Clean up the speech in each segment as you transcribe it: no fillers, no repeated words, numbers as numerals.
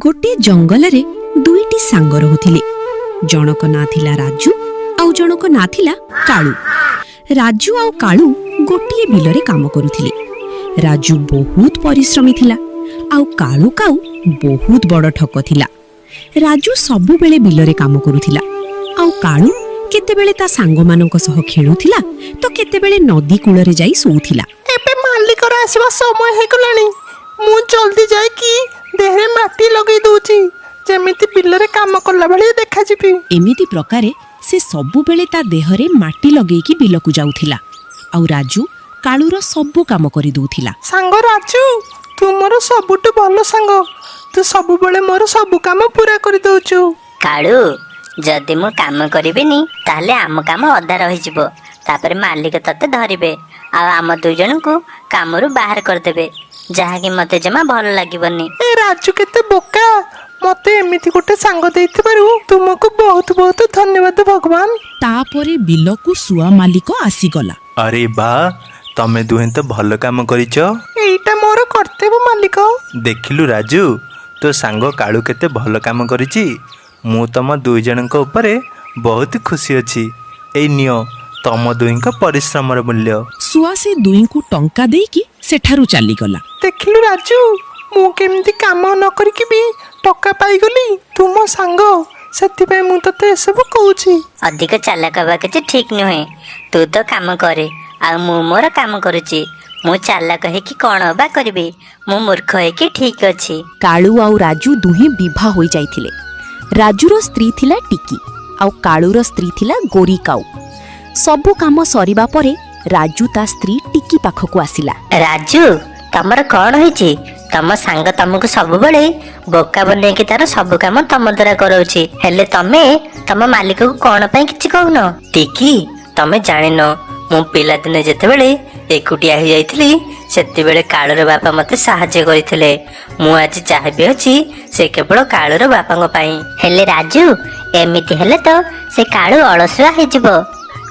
ଗୋଟିଏ ଜଙ୍ଗଲରେ ଦୁଇଟି ସାଙ୍ଗ ରହୁଥିଲେ। ଜଣକ ନାଁ ଥିଲା ରାଜୁ, ଆଉ ଜଣକ ନାଁ ଥିଲା କାଳୁ। ରାଜୁ ଆଉ କାଳୁ ଗୋଟିଏ ବିଲରେ କାମ କରୁଥିଲେ। ରାଜୁ ବହୁତ ପରିଶ୍ରମୀ ଥିଲା ଆଉ କାଳୁ କାଉ ବହୁତ ବଡ଼ ଠକ ଥିଲା। ରାଜୁ ସବୁବେଳେ ବିଲରେ କାମ କରୁଥିଲା ଆଉ କାଳୁ କେତେବେଳେ ତା ସାଙ୍ଗମାନଙ୍କ ସହ ଖେଳୁଥିଲା ତ କେତେବେଳେ ନଦୀ କୂଳରେ ଯାଇ ଶୋଉଥିଲା। ଏବେ ମାଲିକର ଆସିବା ସମୟ ହେଇଗଲାଣି। ମୁଁ ଜଲ୍ଦି ଯାଇକି ଦେହରେ ମାଟି ଲଗେଇ ଦଉଛି, ଯେମିତି ବିଲରେ କାମ କଲା ଭଳି ଦେଖାଯିବି। ଏମିତି ପ୍ରକାରେ ସେ ସବୁବେଳେ ତା ଦେହରେ ମାଟି ଲଗେଇକି ବିଲକୁ ଯାଉଥିଲା ଆଉ ରାଜୁ କାଳୁର ସବୁ କାମ କରିଦଉଥିଲା। ସାଙ୍ଗ ରାଜୁ, ତୁ ମୋର ସବୁଠୁ ଭଲ ସାଙ୍ଗ। ତୁ ସବୁବେଳେ ମୋର ସବୁ କାମ ପୁରା କରିଦଉଛୁ। କାଳୁ, ଯଦି ମୁଁ କାମ କରିବିନି ତାହେଲେ ଆମ କାମ ଅଧା ରହିଯିବ। ତାପରେ ମାଲିକ ତତେ ଧରିବେ ଆଉ ଆମ ଦୁଇ ଜଣଙ୍କୁ କାମରୁ ବାହାର କରିଦେବେ, ଯାହାକି ମତେ ଜମା ଭଲ ଲାଗିବନି। ଏ ରାଜୁ କେତେ ବୋକା! ମତେ ଏମିତି ଗୋଟେ ସାଙ୍ଗ ଦେଇଥିବାରୁ ତୁମକୁ ବହୁତ ବହୁତ ଧନ୍ୟବାଦ ଭଗବାନ। ତାପରେ ବିଲକୁ ଶୁଆ ମାଲିକ ଆସିଗଲା। ଆରେ ବା, ତମେ ଦୁହେଁ ତ ଭଲ କାମ କରିଛ। ଏଇଟା ମୋର କର୍ତ୍ତବ୍ୟ ମାଲିକ। ଦେଖିଲୁ ରାଜୁ, ତୋ ସାଙ୍ଗ କାଳୁ କେତେ ଭଲ କାମ କରିଛି। ମୁଁ ତମ ଦୁଇ ଜଣଙ୍କ ଉପରେ ବହୁତ ଖୁସି ଅଛି। ଏଇ ନିଅ ତମ ଦୁହିଁଙ୍କ ପରିଶ୍ରମର ମୂଲ୍ୟ। ଶୁଆ ସେ ଦୁହିଁଙ୍କୁ ଟଙ୍କା ଦେଇକି ସେଠାରୁ ଚାଲିଗଲା। ଦେଖିଲୁ ରାଜୁ, ମୁଁ କେମିତି କାମ ନ କରିକି ବି ଟଙ୍କା ପାଇଗଲି। ତୁ ମୋ ସାଙ୍ଗ, ସେଥିପାଇଁ ମୁଁ ତତେ ଏସବୁ କହୁଛି। ଅଧିକ ଚାଲାକ ହେବା କିଛି ଠିକ ନୁହେଁ। ତୁ ତ କାମ କରେ ଆଉ ମୁଁ ମୋର କାମ କରୁଛି। ମୁଁ ଚାଲାକ ହେଇକି କ'ଣ ଅବା କରିବି? ମୁଁ ମୂର୍ଖ ହେଇକି ଠିକ ଅଛି। କାଳୁ ଆଉ ରାଜୁ ଦୁହେଁ ବିଭା ହୋଇଯାଇଥିଲେ। ରାଜୁର ସ୍ତ୍ରୀ ଥିଲା ଟିକି ଆଉ କାଳୁର ସ୍ତ୍ରୀ ଥିଲା ଗୋରୀ କାଉ। ସବୁ କାମ ସରିବା ପରେ ରାଜୁ ତା ସ୍ତ୍ରୀ ଟିକି ପାଖକୁ ଆସିଲା। ରାଜୁ, ତମର କ'ଣ ହେଇଛି? ତମ ସାଙ୍ଗ ତମକୁ ସବୁବେଳେ ବୋକା ବନେଇକି ତାର ସବୁ କାମ ତମ ଦ୍ୱାରା କରାଉଛି, ହେଲେ ତମେ ତମ ମାଲିକକୁ କ'ଣ ପାଇଁ କିଛି କହୁନ? ଟିକି, ତମେ ଜାଣିନ, ମୁଁ ପିଲାଦିନେ ଯେତେବେଳେ ଏକୁଟିଆ ହେଇଯାଇଥିଲି ସେତେବେଳେ କାଳୁର ବାପା ମତେ ସାହାଯ୍ୟ କରିଥିଲେ। ମୁଁ ଆଜି ଯାହା ବି ଅଛି ସେ କେବଳ କାଳୁର ବାପାଙ୍କ ପାଇଁ। ହେଲେ ରାଜୁ, ଏମିତି ହେଲେ ତ ସେ କାଳୁ ଅଳସୁଆ ହେଇଯିବ।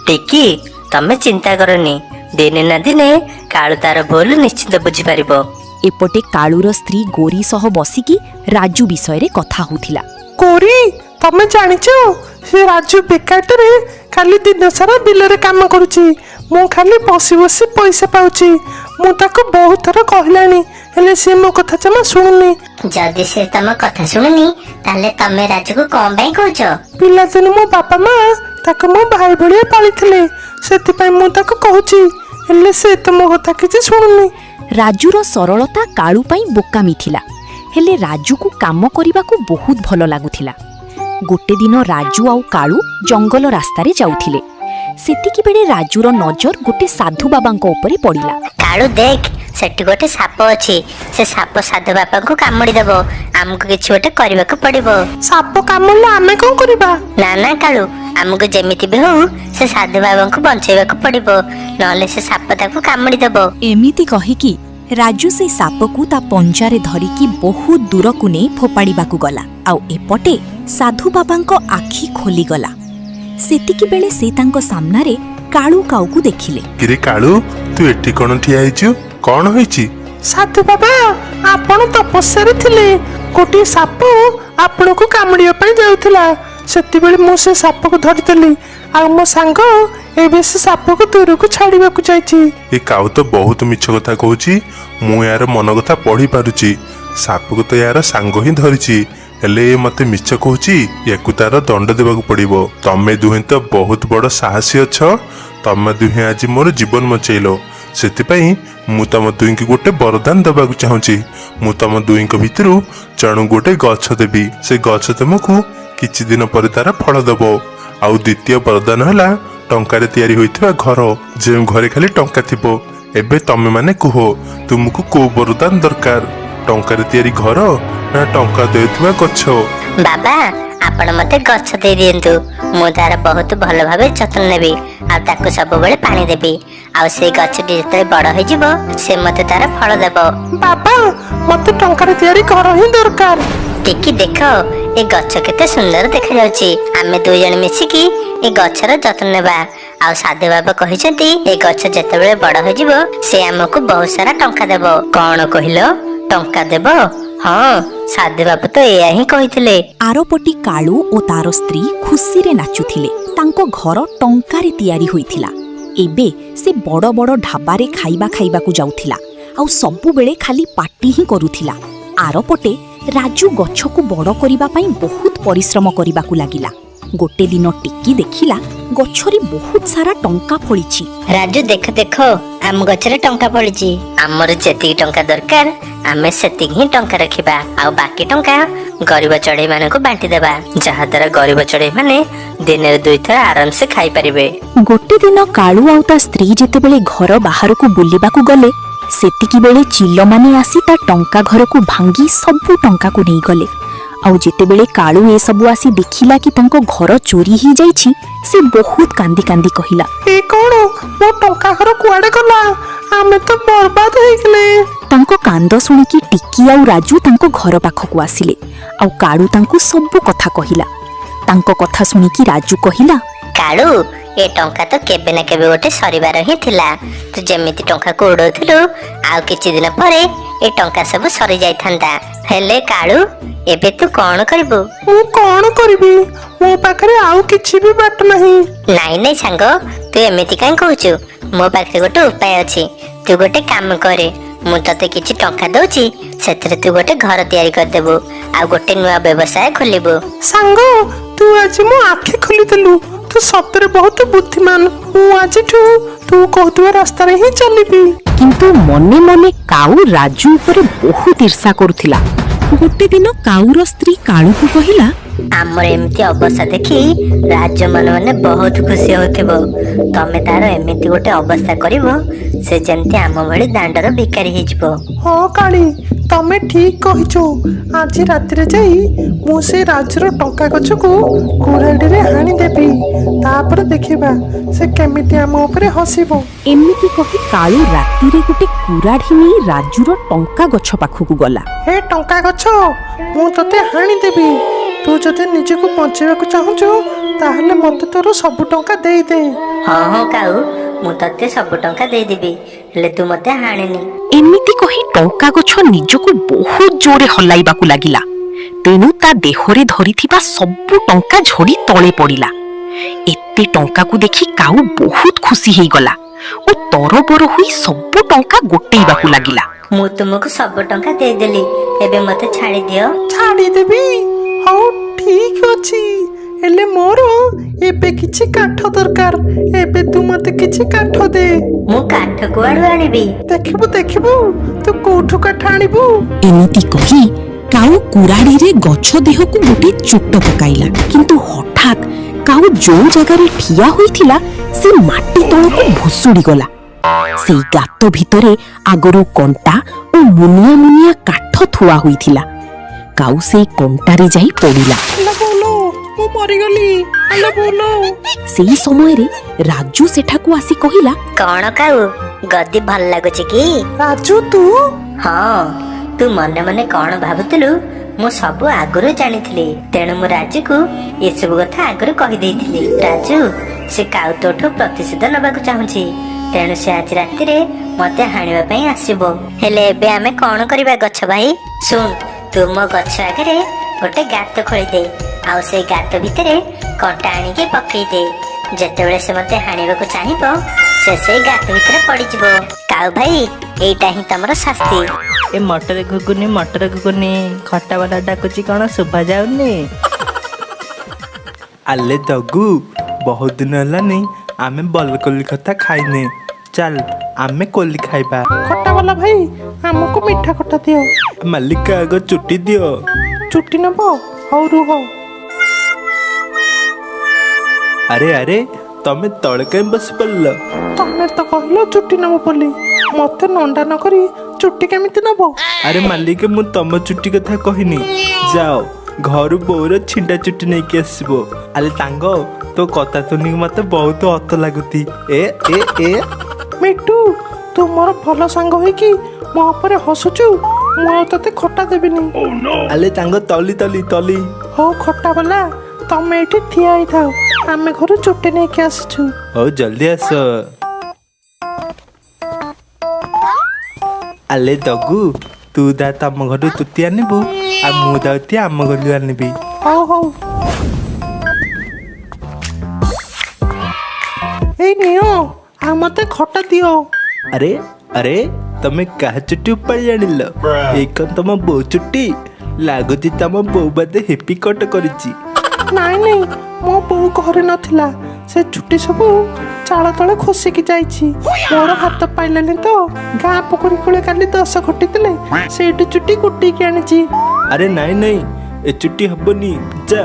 ଟିକି, ତମେ ଚିନ୍ତା କରନି, ଦିନେ ନା ଦିନେ କାଳୁ ତାର ଭୁଲ ନିଶ୍ଚିତ ବୁଝିପାରିବ। ଏପଟେ କାଳୁର ସ୍ତ୍ରୀ ଗୋରୀ ସହ ବସିକି ରାଜୁ ବିଷୟରେ କଥା ହଉଥିଲା। କୋରି, ତମେ ଜାଣିଛ, ସେ ରାଜୁ ବେକାରଟାରେ ଖାଲି ଦିନ ସାରା ବିଲରେ କାମ କରୁଛି। ମୁଁ ଖାଲି ବସି ବସି ପଇସା ପାଉଛି। ମୁଁ ତାକୁ ବହୁତ ଥର କହିଲାଣି, ହେଲେ ସେ ମୋ କଥା ଜମା ଶୁଣୁନି। ଯଦି ସେ ତମ କଥା ଶୁଣୁନି ତାହେଲେ ତମେ ରାଜୁକୁ କଣ ପାଇଁ କହୁଛ? ପିଲାଦିନୁ ମୋ ବାପା ମା ତାକୁ ମୋ ଭାଇ ଭଳିଆ ପାଳିଥିଲେ, ସେଥିପାଇଁ ମୁଁ ତାକୁ କହୁଛି, ହେଲେ ସେ ତ ମୋ କଥା କିଛି ଶୁଣୁନି। ରାଜୁର ସରଳତା କାଳୁ ପାଇଁ ବୋକାମି ଥିଲା, ହେଲେ ରାଜୁକୁ କାମ କରିବାକୁ ବହୁତ ଭଲ ଲାଗୁଥିଲା। ଗୋଟେ ଦିନ ରାଜୁ ଆଉ କାଳୁ ଜଙ୍ଗଲ ରାସ୍ତାରେ ଯାଉଥିଲେ। ସେତିକିବେଳେ ରାଜୁର ନଜର ଗୋଟେ ସାଧୁ ବାବାଙ୍କ ଉପରେ ପଡ଼ିଲା। କାଳୁ, ଦେଖ, ସେଠି ଗୋଟେ ସାପ ଅଛି। ସେ ସାପ ସାଧୁ ବାପାଙ୍କୁ କାମୁଡି ଦବ। ଆମକୁ କିଛି ଗୋଟେ କରିବାକୁ ପଡିବ। ସାପ କାମୁଡ଼ିଲେ ଆମେ କଣ କରିବା? ନା ନା କାଳୁ, ଆମକୁ ଯେମିତି ବି ହଉ ସେ ସାଧୁ ବାବାଙ୍କୁ ବଞ୍ଚେଇବାକୁ ପଡିବ, ନହେଲେ ସେ ସାପ ତାକୁ କାମୁଡି ଦବ। ଏମିତି କହିକି ରାଜୁ ସେ ସାପକୁ ତା ପଞ୍ଜାରେ ଧରିକି ବହୁତ ଦୂରକୁ ନେଇ ଫୋପାଡ଼ିବାକୁ ଗଲା ଆଉ ଏପଟେ ସାଧୁ ବାବାଙ୍କ ଆଖି ଖୋଲିଗଲା। ସେତିକିବେଳେ ସେ ତାଙ୍କ ସାମ୍ନାରେ କାଳୁ କାଉକୁ ଦେଖିଲେ। କିରେ କାଳୁ, ତୁ ଏଠି କଣ ଠିଆ ହେଇଛୁ? କଣ ହେଇଛି? ସାଧୁ ବାବା, ଆପଣ ତପସ୍ୟାରେ ଥିଲେ। ଗୋଟିଏ ସାପ ଆପଣଙ୍କୁ କାମୁଡ଼ିବା ପାଇଁ ଯାଉଥିଲା। ସେତେବେଳେ ମୁଁ ସେ ସାପକୁ ଧରିଦେଲି ଆଉ ମୋ ସାଙ୍ଗ ଏବେ ସେ ସାପକୁ ଦୂରକୁ ଛାଡ଼ିବାକୁ ଯାଇଛି। ଏ କାଉ ତ ବହୁତ ମିଛ କଥା କହୁଛି। ମୁଁ ଏହାର ମନ କଥା ପଢି ପାରୁଛି। ସାପକୁ ତ ଏହାର ସାଙ୍ଗ ହିଁ ଧରିଛି, ହେଲେ ଏ ମତେ ମିଛ କହୁଛି। ୟାକୁ ତାର ଦଣ୍ଡ ଦେବାକୁ ପଡିବ। ତମେ ଦୁହେଁ ତ ବହୁତ ବଡ ସାହସୀ ଅଛ। ତମେ ଦୁହେଁ ଆଜି ମୋର ଜୀବନ ବଞ୍ଚେଇଲ, ସେଥିପାଇଁ ମୁଁ ତମ ଦୁହିଁଙ୍କୁ ଗୋଟେ ବରଦାନ ଦେବାକୁ ଚାହୁଁଛି। ମୁଁ ତମ ଦୁହିଁଙ୍କ ଭିତରୁ ଜଣଙ୍କୁ ଗୋଟେ ଗଛ ଦେବି। ସେ ଗଛ ତମକୁ କିଛି ଦିନ ପରେ ତାର ଫଳ ଦେବ। ଆଉ ଦ୍ୱିତୀୟ ବରଦାନ ହେଲା ଟଙ୍କାରେ ତିଆରି ହୋଇଥିବା ଘର, ଯେଉଁ ଘରେ ଖାଲି ଟଙ୍କା ଥିବ। ଏବେ ତମେ ମାନେ କୁହ, ତୁମକୁ କୋଉ ବରଦାନ ଦରକାର? ଟଙ୍କାରେ ତିଆରି ଘର ନା ଟଙ୍କା ଦେଉଥିବା ଗଛ? ବାବା, ଆପଣ ମତେ ଗଛ ଦେଇ ଦିଅନ୍ତୁ। ମୁଁ ତାର ବହୁତ ଭଲ ଭାବେ ଯତ୍ନ ନେବି ଆଉ ତାକୁ ସବୁବେଳେ ପାଣି ଦେବି, ଆଉ ସେଇ ଗଛଟି ଯେତେବେଳେ ବଡ ହେଇଯିବ ସେ ମତେ ତାର ଫଳ ଦେବ। ବାବା, ମତେ ଟଙ୍କାରେ ତିଆରି ଘର ହିଁ ଦରକାର। ଟିକି, ଦେଖ, ଏ ଗଛ କେତେ ସୁନ୍ଦର ଦେଖାଯାଉଛି। ଆମେ ଦୁଇ ଜଣ ମିଶିକି ଏ ଗଛର ଯତ୍ନ ନେବା। ଆଉ ସାଧୁ ବାବା କହିଛନ୍ତି ଏ ଗଛ ଯେତେବେଳେ ବଡ ହେଇଯିବ ସେ ଆମକୁ ବହୁତ ସାରା ଟଙ୍କା ଦେବ। କଣ କହିଲ? ଟଙ୍କା ଦେବ? ହଁ, ସାଧୁ ବାବୁ ତ ଏଇଆ ହିଁ କହିଥିଲେ। ଆରପଟି କାଳୁ ଓ ତାର ସ୍ତ୍ରୀ ଖୁସିରେ ନାଚୁଥିଲେ। ତାଙ୍କ ଘର ଟଙ୍କାରେ ତିଆରି ହୋଇଥିଲା। ଏବେ ସେ ବଡ଼ ବଡ଼ ଢାବାରେ ଖାଇବା ଖାଇବାକୁ ଯାଉଥିଲା ଆଉ ସବୁବେଳେ ଖାଲି ପାଟି ହିଁ କରୁଥିଲା। ଆରପଟେ ରାଜୁ ଗଛକୁ ବଡ଼ କରିବା ପାଇଁ ବହୁତ ପରିଶ୍ରମ କରିବାକୁ ଲାଗିଲା। ଗୋଟେ ଦିନ ଟିକି ଦେଖିଲା ଗଛରେ ବହୁତ ସାରା ଟଙ୍କା ଫଳିଛି। ରାଜୁ, ଦେଖ ଦେଖ, ଆମ ଗଛରେ ଟଙ୍କା ଫଳିଛି। ଆମର ଯେତିକି ଟଙ୍କା ଦରକାର ଆମେ ସେତିକି ହିଁ ଟଙ୍କା ରଖିବା, ଆଉ ବାକି ଟଙ୍କା ଗରିବ ଚଢେଇ ମାନଙ୍କୁ ବାଣ୍ଟି ଦେବା, ଯାହାଦ୍ୱାରା ଗରିବ ଚଢେଇ ମାନେ ଦିନରେ ଦୁଇଥର ଆରାମସେ ଖାଇପାରିବେ। ଗୋଟେ ଦିନ କାଳୁ ଆଉ ତା ସ୍ତ୍ରୀ ଯେତେବେଳେ ଘର ବାହାରକୁ ବୁଲିବାକୁ ଗଲେ, ସେତିକି ବେଳେ ଚିଲମାନେ ଆସି ତା ଟଙ୍କା ଘରକୁ ଭାଙ୍ଗି ସବୁ ଟଙ୍କାକୁ ନେଇଗଲେ। ଆଉ ଯେତେବେଳେ କାଳୁ ଏସବୁ ଆସି ଦେଖିଲା କି ତାଙ୍କ ଘର ଚୋରି ହେଇଯାଇଛି, ସେ ବହୁତ କାନ୍ଦି କାନ୍ଦି କହିଲା, ଏ କଣ, ମୋ ଟଙ୍କା ଘର କୁଆଡେ ଗଲା? ଆମେ ତ ବର୍ବାଦ ହେଇଗଲେ। ତାଙ୍କ କାନ୍ଦ ଶୁଣିକି ଟିକି ଆଉ ରାଜୁ ତାଙ୍କ ଘର ପାଖକୁ ଆସିଲେ ଆଉ କାଳୁ ତାଙ୍କୁ ସବୁ କଥା କହିଲା। ତାଙ୍କ କଥା ଶୁଣିକି ରାଜୁ କହିଲା, କାଳୁ, ଏ ଟଙ୍କା ତ କେବେ ନା କେବେ ଗୋଟେ ସରିବାର ହିଁ ଥିଲା। ତୁ ଯେମିତି ଟଙ୍କାକୁ ଉଡଉଥିଲୁ, ଆଉ କିଛି ଦିନ ପରେ ଏ ଟଙ୍କା ସବୁ ସରି ଯାଇଥାନ୍ତା। ହେଲେ କାଳୁ, ଏବେ ତୁ କଣ କରିବୁ? ମୁଁ କଣ କରିବି? ମୋ ପାଖରେ ଆଉ କିଛି ବି ବାଟ ନାହିଁ। ନାଇଁ ନାଇଁ ସାଙ୍ଗ, ତୁ ଏମିତି କାହିଁ କହୁଛୁ? ମୋ ପାଖରେ ଗୋଟେ ଉପାୟ ଅଛି। ତୁ ଗୋଟେ କାମ କରେ, ମୁଁ ତତେ କିଛି ଟଙ୍କା ଦଉଛି, ସେଥିରେ ତୁ ଗୋଟେ ଘର ତିଆରି କରିଦେବୁ ଆଉ ଗୋଟେ ନୂଆ ବ୍ୟବସାୟ ଖୋଲିବୁ। ସାଙ୍ଗ, ତୁ ଆଜି ମୋ ଆଖି ଖୋଲିଦେଲୁ। ତୁ ସତରେ ବହୁତ ବୁଦ୍ଧିମାନ। ମୁଁ ଆଜିଠୁ ତୁ କହୁଥିବା ରାସ୍ତାରେ ହିଁ ଚାଲିବି। କିନ୍ତୁ ମନେ ମନେ କାଉ ରାଜୁ ଉପରେ ବହୁତ ଈର୍ଷା କରୁଥିଲା। ଗୋଟେ ଦିନ କାଉର ସ୍ତ୍ରୀ କାଳୁକୁ କହିଲା, ଆମର ଏମିତି ଅବସ୍ଥା ଦେଖି ରାଜ ମନେ ମନେ ବହୁତ ଖୁସି ହଉଥିବ। ତମେ ତାର ଏମିତି ଗୋଟେ ଅବସ୍ଥା କରିବ, ସେ ଯେମିତି ଆମ ଭଳି ଦାଣ୍ଡର ଭିକାରୀ ହେଇଯିବ। ହଁ କାଳି, ତମେ ଠିକ କହିଛ। ଆଜି ରାତିରେ ଯାଇ ମୁଁ ସେ ରାଜୁର ଟଙ୍କା ଗଛକୁ କୁରାଢ଼ିରେ ହାଣିଦେବି। ତାପରେ ଦେଖିବା ସେ କେମିତି ଆମ ଉପରେ ହସିବ। ଏମିତି କହି କାଳୁ ରାତିରେ ଗୋଟେ କୁରାଢ଼ି ନେଇ ରାଜୁର ଟଙ୍କା ଗଛ ପାଖକୁ ଗଲା। ହେ ଟଙ୍କା ଗଛ, ମୁଁ ତତେ ହାଣିଦେବି। ତୁ ଯଦି ନିଜକୁ ବଞ୍ଚେଇବାକୁ ଚାହୁଁଛୁ, ତାହେଲେ ମତେ ତୋର ସବୁ ଟଙ୍କା ଦେଇଦେ। ହଁ ହଁ କାଉ, ମୁଁ ତତେ ସବୁ ଟଙ୍କା ଦେଇଦେବି, ହେଲେ ତୁ ମତେ ହାଣିନି। ଏମିତି କହି ଟଙ୍କା ଗଛ ନିଜକୁ ବହୁତ ଜୋରେ ହଲାଇବାକୁ ଲାଗିଲା। ତେଣୁ ତା ଦେହରେ ଧରିଥିବା ସବୁ ଟଙ୍କା ଝଡ଼ି ତଳେ ପଡ଼ିଲା। ଏତେ ଟଙ୍କାକୁ ଦେଖି କାଉ ବହୁତ ଖୁସି ହେଇଗଲା ଓ ତରବର ହୋଇ ସବୁ ଟଙ୍କା ଗୋଟେଇବାକୁ ଲାଗିଲା। ମୁଁ ତୁମକୁ ସବୁ ଟଙ୍କା ଦେଇଦେଲି, ଏବେ ମତେ ଛାଡ଼ି ଦିଅ। ଛାଡ଼ିଦେବି? ହଉ ଠିକ ଅଛି, ହେଲେ ମୋର ଏବେ କିଛି କାଠ ଦରକାର। ଏବେ ତୁ ମତେ କିଛି କାଠ ଦେ। ମୁଁ କାଠ କୁଆଡୁ ଆଣିବି? ଦେଖିବୁ ଦେଖିବୁ, ତୁ କୋଉଠୁ କାଠ ଆଣିବୁ। ଏମିତି କହି କାଉ କୁରାଢ଼ିରେ ଗଛ ଦେହକୁ ଗୋଟିଏ ଚୋଟ ପକାଇଲା। କିନ୍ତୁ ହଠାତ୍ କାଉ ଯୋଉ ଜାଗାରେ ଠିଆ ହୋଇଥିଲା, ସେ ମାଟି ତଳକୁ ଭୁଷୁଡ଼ି ଗଲା। ସେଇ ଗାତ ଭିତରେ ଆଗରୁ କଣ୍ଟା ଓ ମୁନିଆ ମୁନିଆ କାଠ ଥୁଆ ହୋଇଥିଲା। କାଉ ସେଇ କଣ୍ଟାରେ ଯାଇ ପଡ଼ିଲା। ଆଲୋ ବୋଉଲୋ, ମୁଁ ମରିଗଲି, ଆଲୋ ବୋଉଲୋ। ସେଇ ସମୟରେ ରାଜୁ ସେଠାକୁ ଆସି କହିଲା, କଣ କାଉ, ଗଦି ଭଲ ଲାଗୁଛି କି? ରାଜୁ, ତୁ? ହଁ, ତୁ ମନେ ମନେ କଣ ଭାବୁଥିଲୁ ମୁଁ ସବୁ ଆଗରୁ ଜାଣିଥିଲି। ତେଣୁ ମୁଁ ରାଜୁକୁ ଏସବୁ କଥା ଆଗରୁ କହିଦେଇଥିଲି। ରାଜୁ, ସେ କାଉ ତୋଠୁ ପ୍ରତିଶୋଧ ନେବାକୁ ଚାହୁଁଛି, ତେଣୁ ସେ ଆଜି ରାତିରେ ମତେ ହାଣିବା ପାଇଁ ଆସିବ। ହେଲେ ଏବେ ଆମେ କଣ କରିବା ଗଛ ଭାଇ? ଶୁଣ, ତୁ ମୋ ଗଛ ଆଗରେ ଗୋଟେ ଗାତ ଖୋଳିଦେ ଆଉ ସେଇ ଗାତ ଭିତରେ କଣ୍ଟା ଆଣିକି ପକେଇ ଦେ। ଯେତେବେଳେ ସେ ମତେ ହାଣିବାକୁ ଚାହିଁବ, ସେ ସେଇ ଗାତ ଭିତରେ ପଡିଯିବ। କାଉ ଭାଇ, ଏଇଟା ହିଁ ତମର ଶାସ୍ତି। ଏ ମଟର ଘୁଗୁନି, ମଟର ଘୁଗୁନି, ଖଟା ବାଲା ଡାକୁଛି, କଣ ଶୁଭା ଯାଉନି? ଆଲେ ଦଗୁ, ବହୁତ ଦିନ ହେଲାନି ଆମେ ବଲକୋଲି କଥା ଖାଇନେ। ଚାଲ ଆମେ କୋଲି ଖାଇବା। ଖଟା ବାଲା ଭାଇ, ଆମକୁ ମିଠା ଖଟା ଦିଅ। ମାଲିକ, ଆଗ ଚୁଟି ଦିଅ। ଚୁଟି ନବ? ହଉ ରୁହ। ଆରେ ଆରେ, ତମେ ତଳେ କାହିଁ ବସି ପଡ଼ିଲ? ତମେ ତ କହିଲ ଚୁଟି ନବ ବୋଲି, ମତେ ନଣ୍ଡା ନ କରି ଚୁଟି କେମିତି ନବ? ଆରେ ମାଲିକ, ମୁଁ ତମ ଚୁଟି କଥା କହିନି। ଯାଅ ଘରୁ ବୋଉର ଛିଣ୍ଡା ଚୁଟି ନେଇକି ଆସିବ। ଆଲେ ତାଙ୍ଗ, ତୋ କଥା ଶୁଣିକି ମତେ ବହୁତ ହତ ଲାଗୁଛି। ଏ ଏ ଏ ମିଟୁ, ତୁ ମୋର ଭଲ ସାଙ୍ଗ ହେଇକି ମୋ ଉପରେ ହସୁଛୁ? ମୁଁ ଆଉ ତତେ ଖଟା ଦେବିନି। ଆଲେ ତାଙ୍ଗ, ତଲି ତଲି ତଲି। ହଉ ଖଟା ବାଲା, ତମେ ଏଇଠି ଠିଆ ହେଇଥାଅ, ଆମେ ଘରୁ ଚୁଟି ନେଇକି ଆସିଛୁ। ହଉ ଜଲ୍ଦି ଆସ। ଆଲେ ଦଗୁ, ତୁ ଦା ତମ ଘରୁ ତୁତି ଆଣିବୁ, ଆଉ ମୁଁ ଯାଉଛି ଆମ ଘରୁ ଆଣିବି। ହଉ ହଉ, ଏଇ ନିଅ, ଆଉ ମତେ ଖଟା ଦିଅ। ଆରେ ଆରେ, ତମେ କାହା ଚୁଟି ଉପାଡ଼ି ଆଣିଲ? ଏଇ କଣ ତମ ବୋଉ ଚୁଟି ଲାଗୁଛି? ତମ ବୋଉ ବୋଧେ ହେପି କଟ କରିଛି। ନାଇଁ ନାଇଁ, ମୋ ବୋଉ ଘରେ ନଥିଲା, ସେ ଚୁଟି ସବୁ ଚାଳ ତଳେ ଖସିକି ଯାଇଛି। ମୋର ହାତ ପାଇଲାନି ତ, ଗାଁ ପୋଖରୀ କୂଳେ କାଲି ଦଶ ଖଟିଥିଲେ, ସେଇଠୁ ଚୁଟି କୁଟିକି ଆଣିଛି। ଆରେ ନାଇଁ ନାଇଁ, ଏ ଚୁଟି ହବନି, ଯା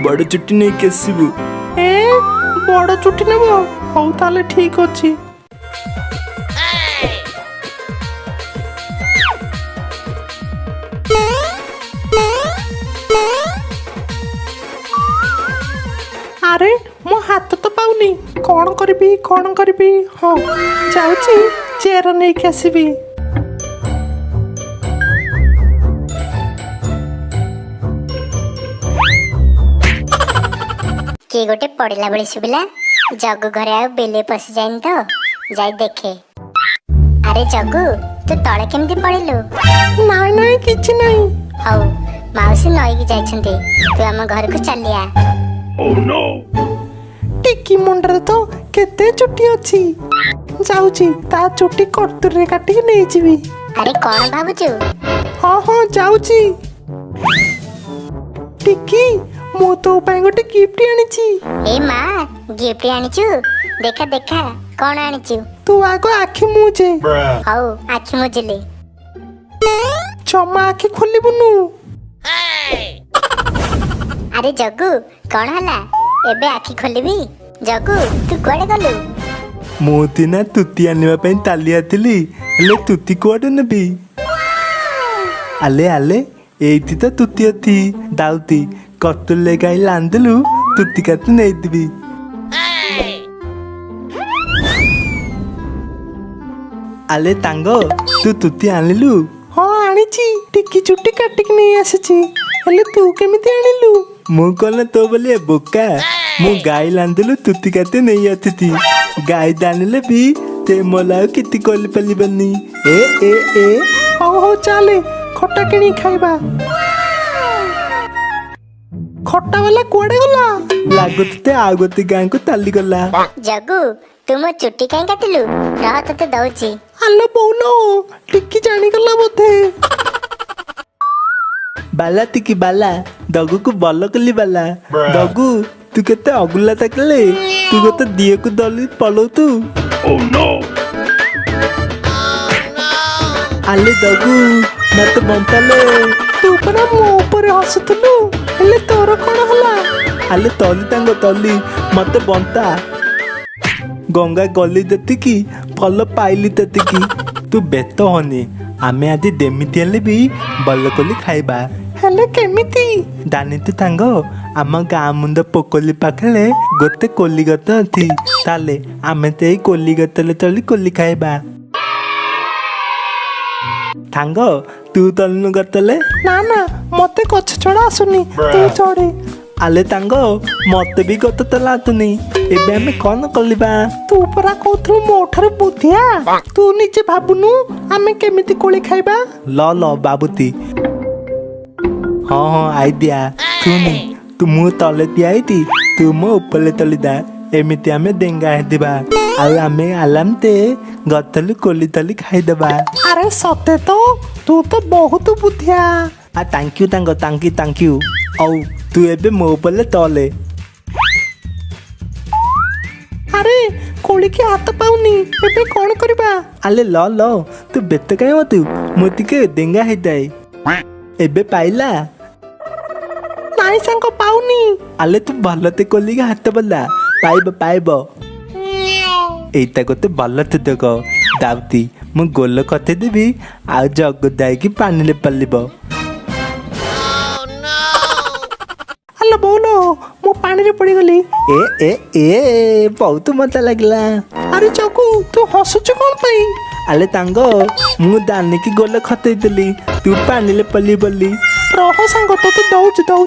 ବଡ ଚୁଟି ନେଇକି ଆସିବୁ। ଏ ବଡ ଚୁଟି ନେବ? ହଉ ତାହେଲେ ଠିକ ଅଛି। ଆରେ ମୋ ହାତ ତ ପାଉନି, କଣ କରିବି କଣ କରିବି? ହଁ, ଯାଉଛି ଚେୟାର ନେଇକି ଆସିବି। କିଏ ଗୋଟେ ପଡିଲା ଭଳି ଶୁଭିଲା। ଜଗୁ ଘରେ ଆଉ ବିଲେଇ ପଶିଯାଇନି ତ? ଯାଇ ଦେଖେ। ଆରେ ଜଗୁ, ତୁ ତଳେ କେମିତି ପଡିଲୁ? ନାଇଁ ନାଇଁ, କିଛି ନାହିଁ। ହଉ, ମାଉସୀ ନଈକି ଯାଇଛନ୍ତି, ତୁ ଆମ ଘରକୁ ଚାଲିଆ। ଟିକି ମୁଣ୍ଡରେ ତ କେତେ ଚୁଟି ଅଛି, ଯାଉଛି ତା ଚୁଟି କତୁରୀରେ କାଟିକି ନେଇଯିବି। ଆରେ କଣ ଭାବୁଛୁ? ହଁ ହଁ, ଯାଉଛି। ଟିକି, ମୁଁ ତୋ ପାଇଁ ଗୋଟେ ଗିଫ୍ଟ ଆଣିଛି। ଏ ମା, ଗିଫ୍ଟ ଆଣିଛୁ? ଦେଖା ଦେଖା, କଣ ଆଣିଛୁ? ତୁ ଆଗ ଆଖି ମୁଜେ। ହଉ, ଆଖି ମୁଜିଲି। ଜମା ଆଖି ଖୋଲିବୁନୁ। ଆରେ ଜଗୁ, କଣ ହେଲା? ଏବେ ଆଖି ଖୋଲିବି? ଜଗୁ, ତୁ କୁଆଡେ ଗଲୁ? ମୁଁ ତିନା ତୁତି ଆଣିବା ପାଇଁ ତାଲିଆ ଥିଲି, ହେଲେ ତୁତି କୁଆଡେ ନେବି? ଆଲେ ଆଲେ, ଏଇଠି ତ ତୁତି ଅଛି, ଦାଉତି କତୁଲେ ଗାଇ ଲାନ୍ଦିଲୁ ତୁତି କାଟି ନେଇଥିବି। ଆଲେ ତାଙ୍ଗ, ତୁ ତୁତି ଆଣିଲୁ? ହଁ ଆଣିଛି, ଟିକି ଚୁଟି କାଟିକି ନେଇ ଆସିଛି। ହେଲେ ତୁ କେମିତି ଆଣିଲୁ? ମୁଁ କଣ ତୋ ବୋଲି ବୋକା? ମୁଁ ଗାଈ ଲାନ୍ଦିଲୁ ତୁତି କାଟି ନେଇ ଆସିଛି। ଗାଈ ଦାଣିଲେ ବି ତେ ମଲା ଆଉ କିଛି କରିପାରିବନି। ଏ ଏ ଏ, ହଉ ହଉ, ଚାଲେ ଖଟା କିଣିକି ଖାଇବା। ଖଟା ବାଲା କୁଆଡେ ଗଲା? ଲାଗୁଛି ତ ଆଉ ଗୋଟେ ଗାଁକୁ ଚାଲିଗଲା। ଜଗୁ, ତୁ ମୋ ଚୁଟି କାଇଁ କାଟିଲୁ? ରହ, ତତେ ଦଉଛି। ଆଲୋ ବୋଉଲୋ, ଟିକି ଜାଣିଗଲା ବୋଧେ। ବାଲା ଟିକି ବାଲା, ଦଗୁକୁ ବଲ କଲି ବାଲା। ଦଗୁ, ତୁ କେତେ ଅଗୁଲା ତାକଲେ, ତୁ ଗୋଟେ ଦିଅକୁ ଦଲି ପଲଉ ତୁ। ଆଲେ ଦଗୁ, ମତେ ବଞ୍ଚାଲେ। ତୁ ପରା ମୋ ଉପରେ ହସୁଥିଲୁ, ହେଲେ ତୋର କଣ ହେଲା? ଆଲେ ତଲି ତାଙ୍କ ତଲି, ମତେ ବନ୍ତା। ଗଙ୍ଗା ଗଲି ଯେତିକି, ଫଲ ପାଇଲି ତେତିକି। ତୁ ବ୍ୟସ୍ତ ହନି, ଆମେ ଆଜି ଯେମିତି ହେଲେ ବି ବଲକୋଲି ଖାଇବା। ହେଲେ କେମିତି? ଜାଣିଛୁ ସାଙ୍ଗ, ଆମ ଗାଁ ମୁଣ୍ଡ ପୋକଲି ପାଖରେ ଗୋଟେ କୋଲି ଗଛ ଅଛି। ତାହେଲେ ଆମେ ସେଇ କୋଲି ଗଛରେ ଚଳି କୋଲି ଖାଇବା। ସାଙ୍ଗ, ତୁ ତଳୁନୁ ଗତଲେ। ନା ନା, ମତେ ଗଛ ଚଢା ଆସୁନି, ତୁ ଚଢେ। ଆଲେ ତାଙ୍ଗ, ମତେ ବି ଗଛ ତଲା ଆସୁନି, ଏବେ ଆମେ କଣ କରିବା? ତୁ ପରା କହୁଥିଲୁ ମୋ ଠାରୁ ବୁଦ୍ଧିଆ, ତୁ ନିଜେ ଭାବୁନୁ ଆମେ କେମିତି କୋଳି ଖାଇବା? ଲ ଲ ବାବୁତି, ହଁ ହଁ, ଆଇଦିଆ ଶୁଣି, ତୁ ମୁଁ ତଲେ ଦିଆଇତି, ତୁ ମୋ ଉପରେ ତଳିଦା। ଏମିତି ଆମେ ଡେଙ୍ଗା ହେଇଥିବା, ଆଉ ଆମେ ଆଲାମତେ ଗଛରୁ କୋଲି ତଲି ଖାଇଦେବା। ଆରେ ସତେ ତ, ତୁ ତ ବହୁତ ବୁଦ୍ଧିଆ। ଆ thank you ତାଙ୍କ, thank you thank you. ହଉ, ତୁ ଏବେ ମୋ ଉପରେ ତଲେ। ଆରେ କୋଳିକି ହାତ ପାଉନି, ଏବେ କଣ କରିବା? ଆଲେ ଲ ଲ, ତୁ ବେତ କାହିଁ ତୁ, ମୁଁ ଟିକେ ଡେଙ୍ଗା ହେଇଥାଏ। ଏବେ ପାଇଲା? ନାଇଁ ସାଙ୍ଗ, ପାଉନି। ଆଲେ ତୁ ଭଲତେ କୋଲିକି ହାତ ବଲା, ପାଇବ ପାଇବ। ଏଇଟା ଗୋଟେ ଭଲ ସୁଯୋଗ। ଦାଉତି ମୁଁ ଗୋଲ କଥେଇଦେବି, ଆଉ ଜଗୁ ଯାଇକି ପାଣିରେ ପଲିବ। ଆଲୋ ବୋଉଲୋ, ମୁଁ ପାଣିରେ ପଡିଗଲି। ଏ ଏ ଏ, ବହୁତ ମଜା ଲାଗିଲା। ଆରେ ଜଗୁ, ତୁ ହସୁଛୁ କଣ ପାଇଁ? ଆଲେ ତାଙ୍ଗ, ମୁଁ ଦାନିକି ଗୋଲ ଖତେଇଦେଲି, ତୁ ପାଣିରେ ପଲି ବୋଲି। ରହ ସାଙ୍ଗ, ତୋତେ ଦଉଛି ଦଉଛି।